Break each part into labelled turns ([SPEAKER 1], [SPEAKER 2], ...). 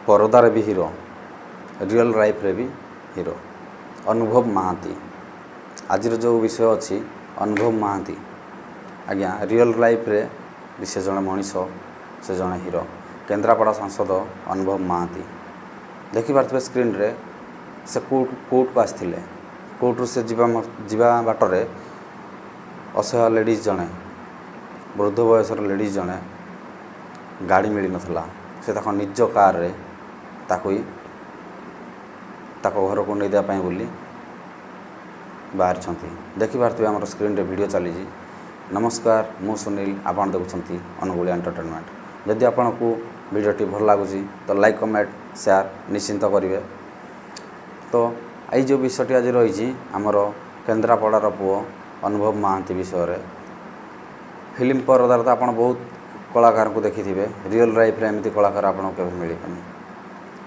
[SPEAKER 1] ପରଦାରେ ବି hero, real ଲାଇଫ୍ରେ ବି hero, Anubhav Mohanty. ଆଜିର ଯେଉଁ ବିଷୟ ଅଛି ଅନୁଭବ ମହାନ୍ତି ଆଜ୍ଞା, ରିଅଲ୍ ଲାଇଫ୍ରେ ବି ସେ ଜଣେ ମଣିଷ, ସେ ଜଣେ ହିରୋ। କେନ୍ଦ୍ରାପଡ଼ା ସାଂସଦ ଅନୁଭବ ମହାନ୍ତି ଦେଖିପାରୁଥିବେ ସ୍କ୍ରିନ୍ରେ। ସେ କୋର୍ଟକୁ ଆସିଥିଲେ। କୋର୍ଟରୁ ସେ ଯିବା ବାଟରେ ଅସହାୟ ଲେଡ଼ିଜ୍ ଜଣେ, ବୃଦ୍ଧ ବୟସର ଲେଡ଼ିଜ୍ ଜଣେ, ଗାଡ଼ି ମିଳିନଥିଲା। ସେ ତାଙ୍କ ନିଜ କାର୍ରେ ତାକୁ ତାଙ୍କ ଘରକୁ ନେଇଦେବା ପାଇଁ ବୋଲି ବାହାରିଛନ୍ତି। ଦେଖିପାରୁଥିବେ ଆମର ସ୍କ୍ରିନ୍ରେ ଭିଡ଼ିଓ ଚାଲିଛି। ନମସ୍କାର, ମୁଁ ସୁନୀଲ, ଆପଣ ଦେଖୁଛନ୍ତି ଅନୁଗୁଳ ଏଣ୍ଟରଟେନମେଣ୍ଟ। ଯଦି ଆପଣଙ୍କୁ ଭିଡ଼ିଓଟି ଭଲ ଲାଗୁଛି ତ ଲାଇକ୍, କମେଣ୍ଟ, ସେୟାର ନିଶ୍ଚିନ୍ତ କରିବେ। ତ ଏଇ ଯେଉଁ ବିଷୟଟି ଆଜି ରହିଛି ଆମର କେନ୍ଦ୍ରାପଡ଼ାର ପୁଅ ଅନୁଭବ ମହାନ୍ତି ବିଷୟରେ। ଫିଲ୍ମ ପରଦାରେ ତ ଆପଣ ବହୁତ କଳାକାରଙ୍କୁ ଦେଖିଥିବେ, ରିଅଲ୍ ଲାଇଫ୍ରେ ଏମିତି କଳାକାର ଆପଣଙ୍କୁ କେବେ ମିଳିବେନି।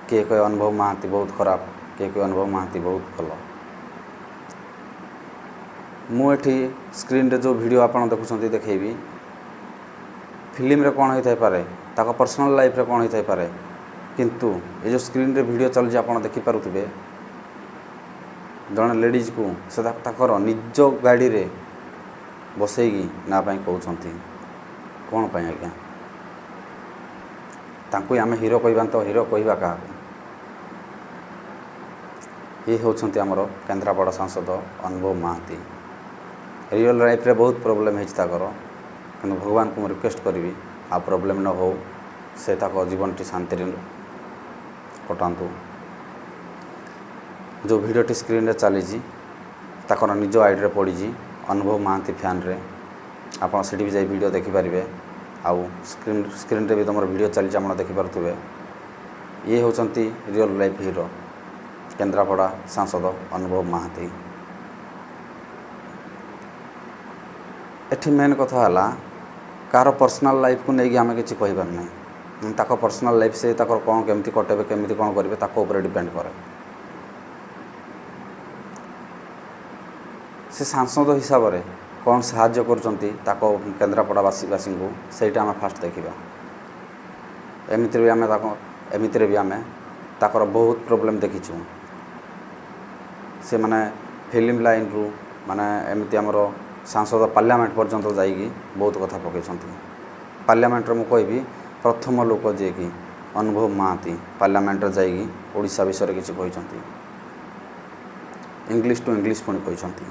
[SPEAKER 1] କିଏ କହେ ଅନୁଭବ ମହାନ୍ତି ବହୁତ ଖରାପ, କିଏ କହେ ଅନୁଭବ ମହାନ୍ତି ବହୁତ ଭଲ। ମୁଁ ଏଠି ସ୍କ୍ରିନ୍ରେ ଯେଉଁ ଭିଡ଼ିଓ ଆପଣ ଦେଖୁଛନ୍ତି ଦେଖେଇବି, ଫିଲ୍ମରେ କ'ଣ ହେଇଥାଇପାରେ, ତାଙ୍କ ପର୍ସନାଲ୍ ଲାଇଫ୍ରେ କ'ଣ ହେଇଥାଇପାରେ, କିନ୍ତୁ ଏ ଯେଉଁ ସ୍କ୍ରିନ୍ରେ ଭିଡ଼ିଓ ଚାଲୁଛି ଆପଣ ଦେଖିପାରୁଥିବେ, ଜଣେ ଲେଡ଼ିଜ୍କୁ ସେ ତାଙ୍କର ନିଜ ଗାଡ଼ିରେ ବସେଇକି ନେବା ପାଇଁ କହୁଛନ୍ତି। କ'ଣ ପାଇଁ ଆଜ୍ଞା? ତାଙ୍କୁ ଆମେ ହିରୋ କହିବା ତ ହିରୋ କହିବା କାହାକୁ? ଇଏ ହେଉଛନ୍ତି ଆମର କେନ୍ଦ୍ରାପଡ଼ା ସାଂସଦ ଅନୁଭବ ମହାନ୍ତି। ରିଅଲ୍ ଲାଇଫ୍ରେ ବହୁତ ପ୍ରୋବ୍ଲେମ୍ ହେଇଛି ତାଙ୍କର, କିନ୍ତୁ ଭଗବାନଙ୍କୁ ମୁଁ ରିକ୍ୱେଷ୍ଟ କରିବି ଆଉ ପ୍ରୋବ୍ଲେମ୍ ନ ହେଉ, ସେ ତାଙ୍କ ଜୀବନଟି ଶାନ୍ତିରେ କଟାନ୍ତୁ। ଯେଉଁ ଭିଡ଼ିଓଟି ସ୍କ୍ରିନ୍ରେ ଚାଲିଛି ତାଙ୍କର ନିଜ ଆଇଡ଼ିରେ ପଡ଼ିଛି ଅନୁଭବ ମହାନ୍ତି ଫ୍ୟାନ୍ରେ, ଆପଣ ସେଠି ବି ଯାଇ ଭିଡ଼ିଓ ଦେଖିପାରିବେ। ଆଉ ସ୍କ୍ରିନ୍ରେ ବି ତୁମର ଭିଡ଼ିଓ ଚାଲିଛି, ଆପଣ ଦେଖିପାରୁଥିବେ। ଇଏ ହେଉଛନ୍ତି ରିଅଲ୍ ଲାଇଫ୍ ହିରୋ କେନ୍ଦ୍ରାପଡ଼ା ସାଂସଦ ଅନୁଭବ ମହାନ୍ତି। ଏଠି ମେନ୍ କଥା ହେଲା କାହାର ପର୍ସନାଲ୍ ଲାଇଫ୍କୁ ନେଇକି ଆମେ କିଛି କହିବାର ନାହିଁ। ତାଙ୍କ ପର୍ସନାଲ୍ ଲାଇଫ୍, ସେ ତାଙ୍କର କ'ଣ କେମିତି କଟେଇବେ, କେମିତି କ'ଣ କରିବେ, ତାଙ୍କ ଉପରେ ଡିପେଣ୍ଡ କରେ। ସେ ସାଂସଦ ହିସାବରେ କ'ଣ ସାହାଯ୍ୟ କରୁଛନ୍ତି ତାଙ୍କ କେନ୍ଦ୍ରାପଡ଼ା ବାସୀଙ୍କୁ, ସେଇଟା ଆମେ ଫାଷ୍ଟ ଦେଖିବା। ଏମିତିରେ ବି ଆମେ ତାଙ୍କର ବହୁତ ପ୍ରୋବ୍ଲେମ୍ ଦେଖିଛୁ। ସେମାନେ ଫିଲ୍ମ ଲାଇନ୍ରୁ ମାନେ ଏମିତି ଆମର ସାଂସଦ ପାର୍ଲାମେଣ୍ଟ ପର୍ଯ୍ୟନ୍ତ ଯାଇକି ବହୁତ କଥା ପକାଇଛନ୍ତି। ପାର୍ଲାମେଣ୍ଟରେ ମୁଁ କହିବି ପ୍ରଥମ ଲୋକ ଯିଏକି ଅନୁଭବ ମହାନ୍ତି ପାର୍ଲାମେଣ୍ଟରେ ଯାଇକି ଓଡ଼ିଶା ବିଷୟରେ କିଛି କହିଛନ୍ତି, ଇଂଲିଶ ଟୁ ଇଂଲିଶ ପୁଣି କହିଛନ୍ତି।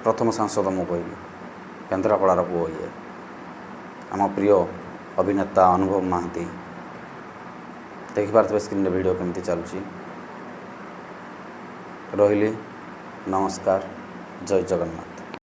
[SPEAKER 1] ପ୍ରଥମ ସାଂସଦ ମୁଁ କହିବି କେନ୍ଦ୍ରାପଡ଼ାର ପୁଅ ଇଏ, ଆମ ପ୍ରିୟ ଅଭିନେତା ଅନୁଭବ ମହାନ୍ତି। ଦେଖିପାରୁଥିବେ ସ୍କ୍ରିନ୍ରେ ଭିଡ଼ିଓ କେମିତି ଚାଲୁଛି। ରହିଲି, ନମସ୍କାର, ଜୟ ଜଗନ୍ନାଥ।